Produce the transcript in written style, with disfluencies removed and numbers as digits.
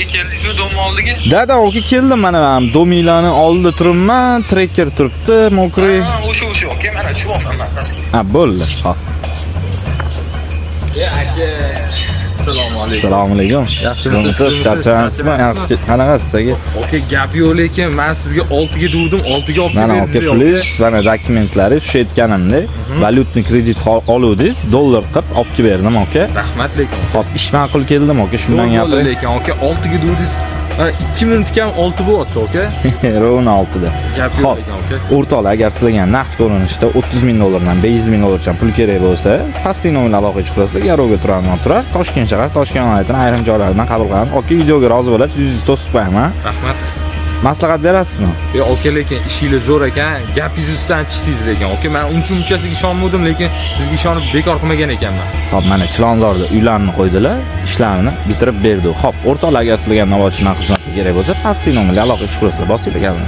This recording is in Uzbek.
Aka, keldingizmi дом oldiga? Да, aka, keldim mana, men дом inglarni oldida turibman, Tracker turibdi, мокрый. Ha, o'sha aka, mana tushyapman man pastga. Ha, bo'ldi. Hop. Aka, assalomu alaykum. Assalomu alaykum. Yaxshimisiz? Charchamayapsizmi? Yaxshi, qanaqasiz, aka? Aka, gap yo'q, lekin men sizga 6 ga degdim, 6 ga olib Mana, aka, keldingiz. Plyus, mana dokumentlari, shu aytganimdek, валютный kredit oluvdingiz, dollar qilib olib kelib berdim, aka. Rahmat lekin. Hop, ish ma'qul keldim, aka, shundan Zo'r bo'ldi gapiring. Lekin aka, 6 ga degdingiz. 2 minut kam 6 bo'lyapti, aka. Ровно 6da. Gap yo'q Hop. lekin, aka. O'rtoqlar, agar sizlarga naqd ko'rinishda 30 ming dollardan 500 ming dollarcha pul kerak bo'lsa, pastdagi nomerga aloqaga chiqasizlar, garovga turarman turar, Toshkent shahar, Toshkent viloyatining ayrim joylaridan qabul qilamiz. Aka, videoga rozi bo'lasiz, yuzingizni to'sib qo'yaman. Rahmat. Maslahat berasizmi? Yo, aka, lekin ishinglar zo'r ekan. Gapingiz ustidan chiqdingiz lekin. Aka, men uncha munchasiga ishonmadim, lekin sizga ishonib bekor qilmagan ekanman. Hop, mana Chilonzorda uylarni qo'ydilar, ishlarini bitirib berdi. Hop, o'rtoqlar, agar sizlarga novvoychilik xizmati kerak bo'lsa, pastdagi nomerga aloqaga chiqasizlar, bosinglar gapni.